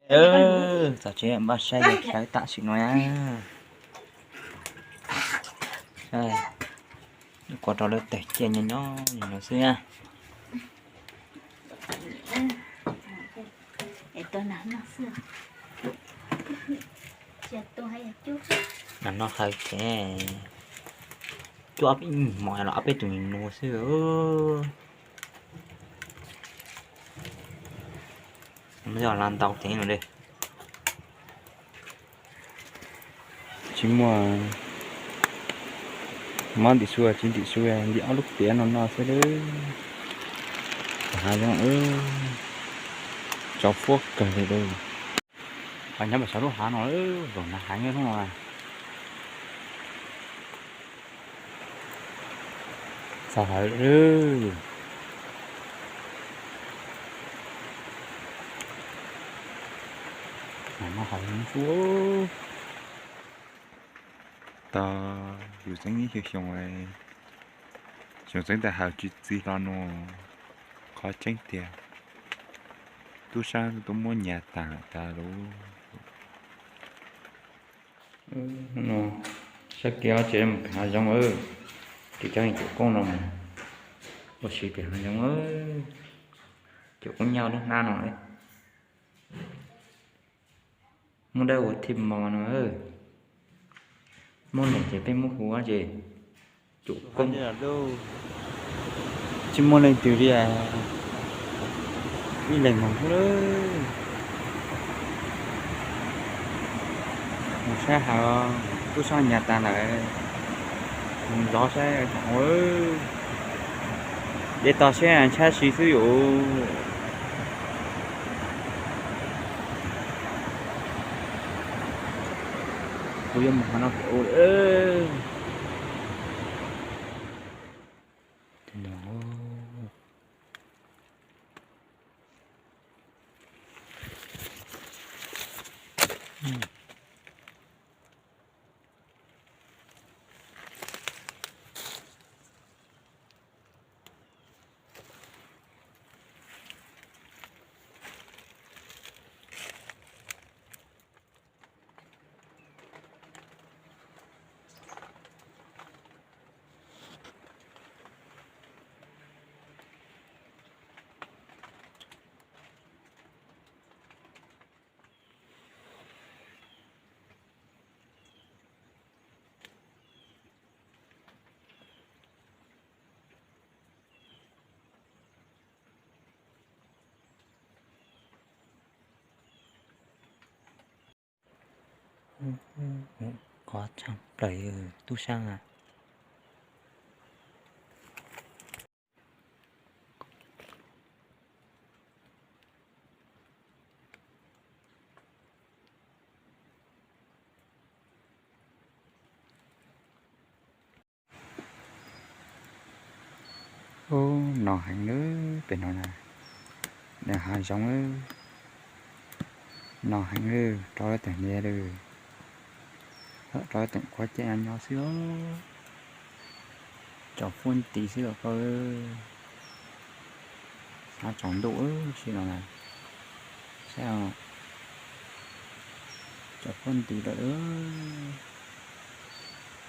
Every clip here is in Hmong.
Txog tsev npaj saib yawg dawb tam sim no na. Kuv rau lawv tawm cia nyob nyob no xwb na. Nas no hawv ces cuaj ib nyuag hmo los ob peb tus nus xwb. Yog la ntau ces no li. Tsis muaj mob ntim su, tsis ntim su, ntim ob lub tiav no no xwb lawm. Hav zoov, tsov fuab kawg li lawm. Qhov nyob pem saum lub hav no, zaum no heev hnub no. Txog hawv lawm. Mas no hawv heev xwb. Tau yus txeeb ib xyoos, xyoo txeeb tas hawv tsis txi hlo no. Qhov tseeb tiag, tub sab twb muab nyas tas lawm tas lauj. Sab kev ob tsev mus pem hav zoov, ces cov cuam koob no mus ua si pem hav zoov. Cuam koob nyob lub hnab no. Muab dawb ua thij mos no. Muab nws ces peb muab hu ces cuam koob. Tsis muaj leej twg li, ib leeg mus xwb lawm. Mus saib hawv, tub sab nyas tas lawm. Mus zov saib tseem ua, de tos seb ntshab si xwb yus. Kuv yuav mus qhov no ua. Qhov tshaj plaws tub sab a. Ub, no heev lawm pem no na, nws hav zoov lawm. No heev lawm, rau lawv tawm hniav lawm, rau lawv tawm quav caj nyob xwb. Tsov fuab nti xwb los koj, xav tsaus ntuj si no na, saib, tsov fuab nti lawm.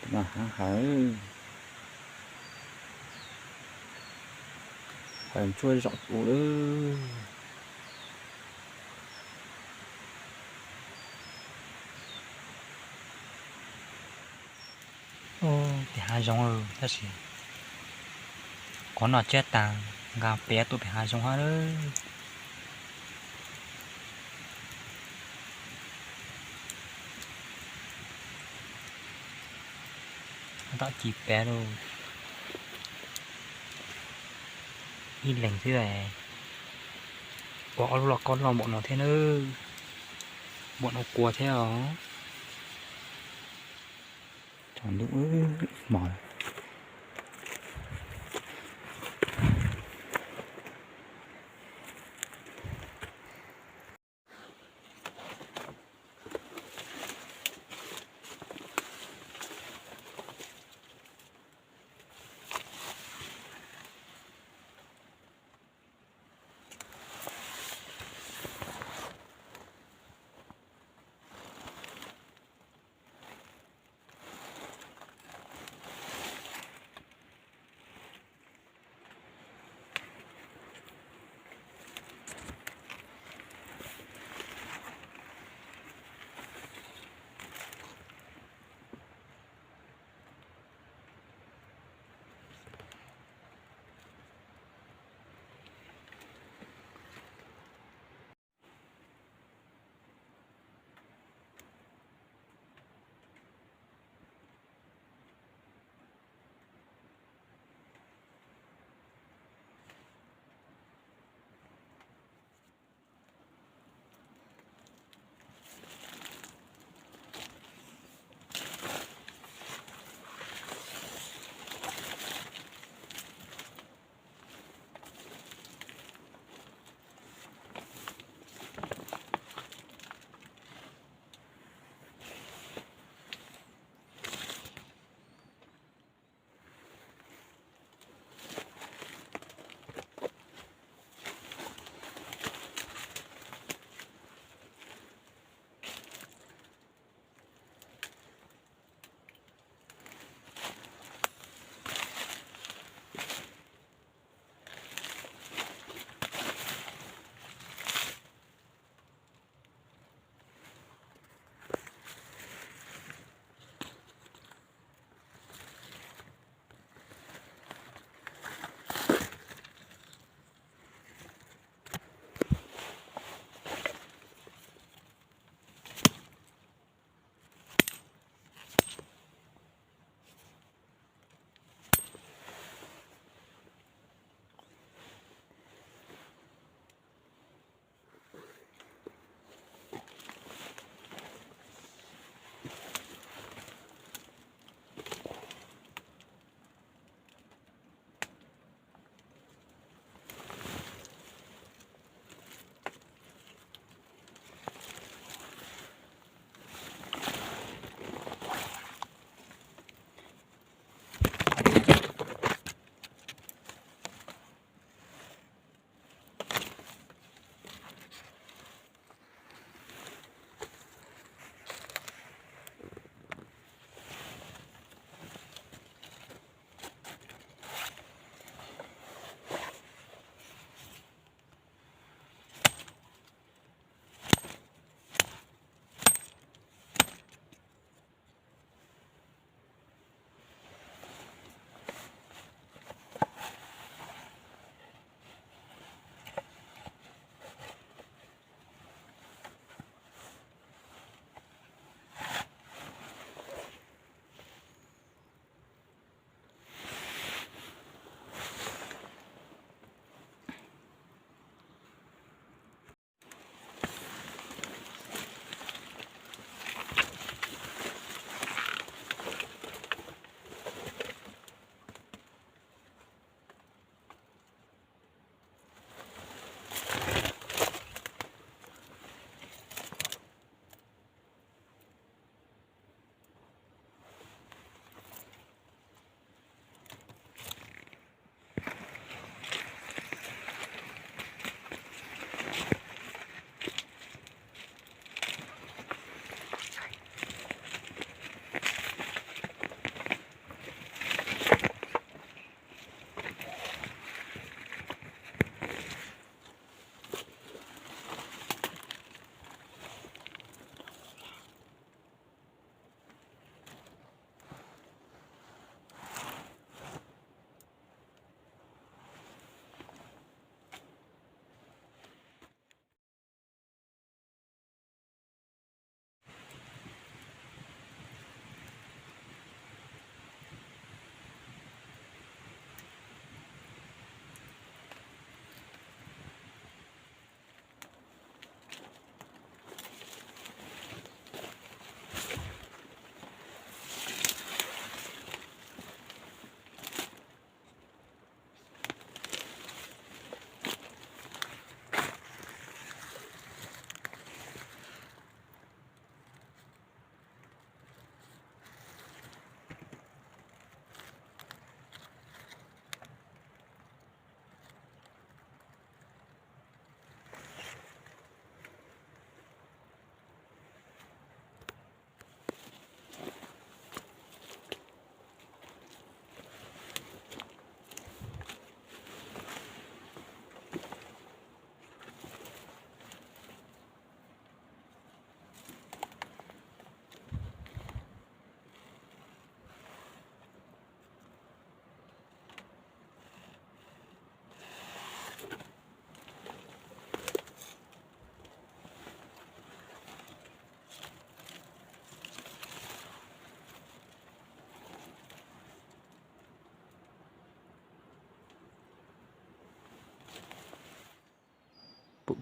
Tus no hav hawv, hawv ntsuab zom kuv lawm. Pem hav zoov tab sis qhov no tsiab tas nqa piav tuaj pem hav zoov hab lawm. Tom ci piav lauj, ib leeg xwb, ua ob lub loj kob loj npaum no thiab nawb, npaum no kua thiab os. Tsaus ntuj hmo.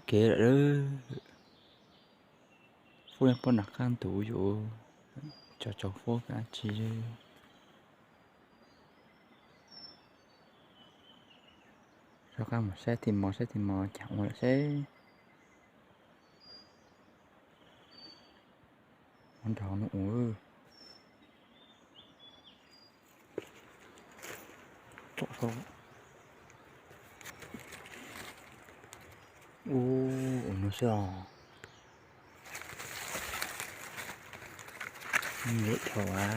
Kev lawm, fuab pob nram qab ntuj yus, tsaus tsaus fuab kav tsi. Rov qab mus saib tim mos, saib tim mos cas ua lawm seb. Ua nrog no ua. Ua no xwb os. Ntev dhau a.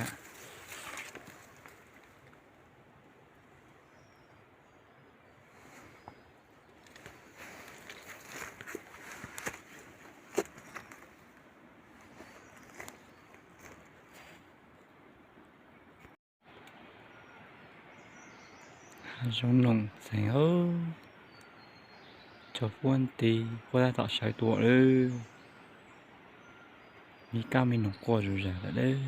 Hav zoov noom txeeg hauv, tsaus fuab nti, fuab tab tom sawv tua lawm. Me kab me noog quaj zuj zus lawm dab.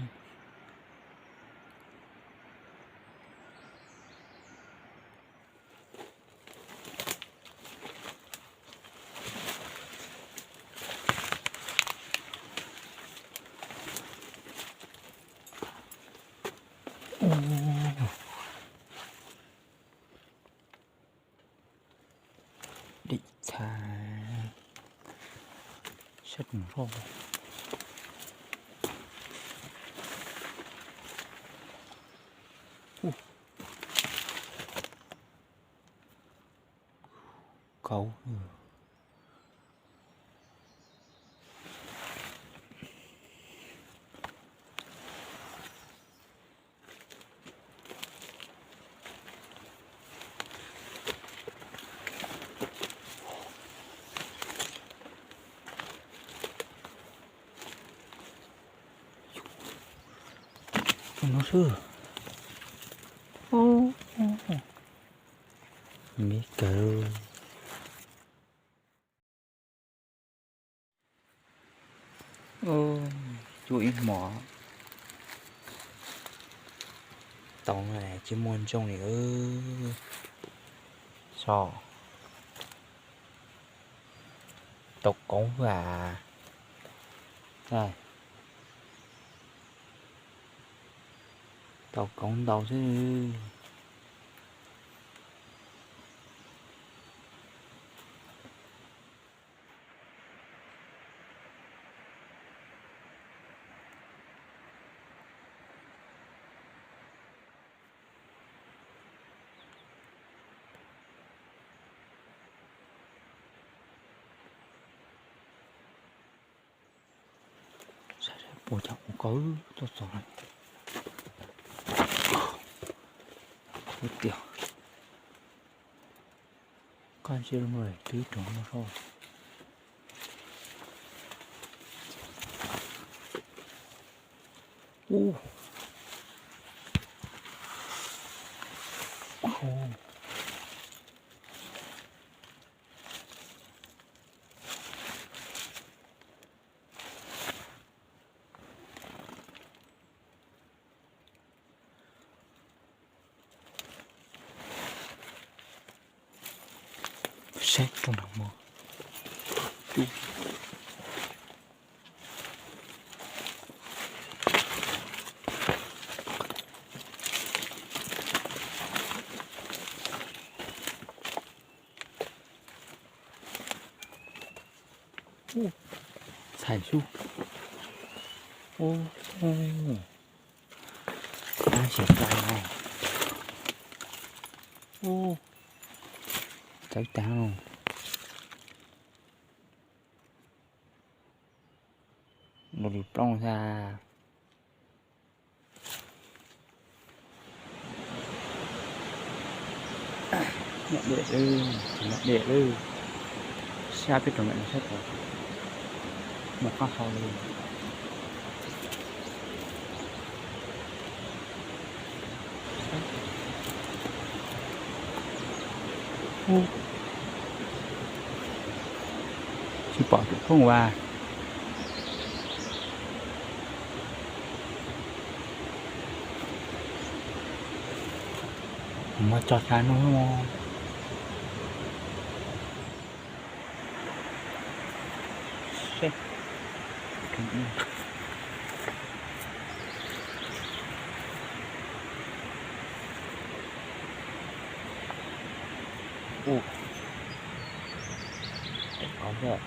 Dim txha sab roob hauv. Kauv. No xwb. Me kawg. Cuaj ib hmos tau tsis muaj ntsooj li. So, tau koob xwb as. Tau koob ntau xwb. Saib puas cov ua koj tuaj txog lawm. Ub tiag, koj ntsej muag twb rov no soj. Ub. Saib rau nram mos. Txhais xwb. Ub, ub, tab sis tau. Ub, txawv tag. Lus lus plooj xwb. Nyom dej lawm, nyom dej lawm. Sab peb rau ntawm no sab tod, mus qab hau li. Tsis pom tus phooj vas. Mus tso xav no. Ua, qhov thiab.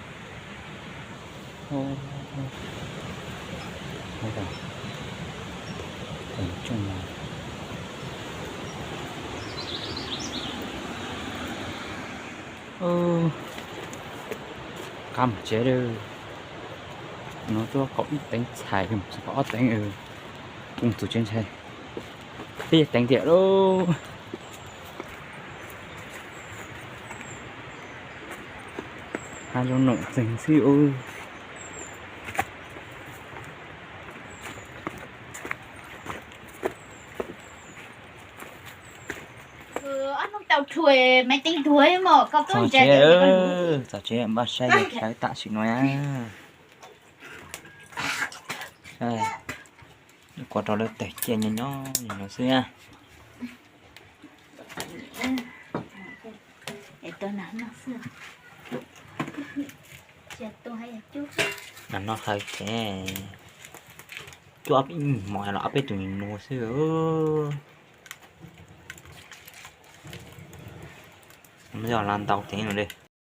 Qab mus tsev lawm. No tuaj kaum ib teev txhais, kaum ob teev, poob txug tsev ntshai. Peb teev tiam lauj. Hav zoov noom txeeg xwb os. Txog tsev, txog tsev npaj saib yawg dawb tam sim no na. Kuv rau lawv tawm cia nyob nyob li no xwb na. Nag no hawv ces cuaj ib hmos los ob peb tus nus xwb. Yog los ntau ces no li.